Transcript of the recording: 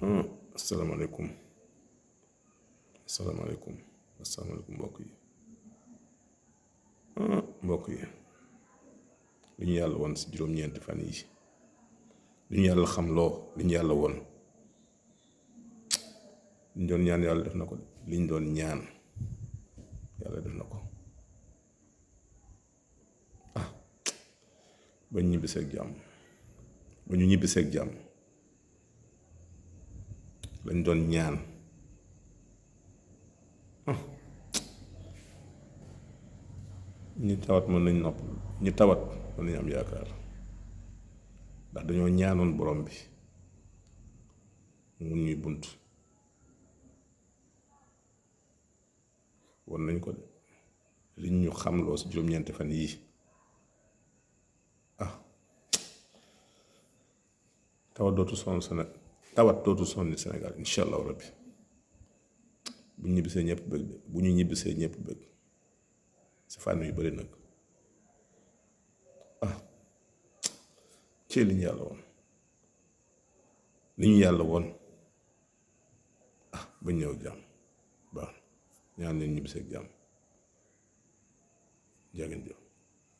asalaamaaleykum asalaamaaleykum asalaamaaleykum mbokk yi li ñu yàlla woon si juróom-ñeenti fan yi li ñu yàlla xam loo li ñu yàlla woon li ñu doon ñaan yàlla def na ko li ñu doon ñaan yàlla def na ko ba ñu ñibbiseeg jàmm ba ñu ñibbiseeg jàmm lañ doon ñaan ñi tawat mën nañ nopp ñi tawat mën nañ am yaakaar ndax dañoo ñaanoon borom bi mun ñuy bunt won nañ ko de liñ ñu xamloo si juróom-ñeenti fan yii tawat dootu sonn ni Sénégal incha allahu rabbi bu ñu ñibbisee ñëpp bëgg de bu ñu ñibbisee ñëpp bëgg si fànn yu bari nag ci li ñu yàlla woon li ñu yàlla woon ba ñëw jàmm baax ñaan leen ñibbisee ak jàmm jaa ngeen jëf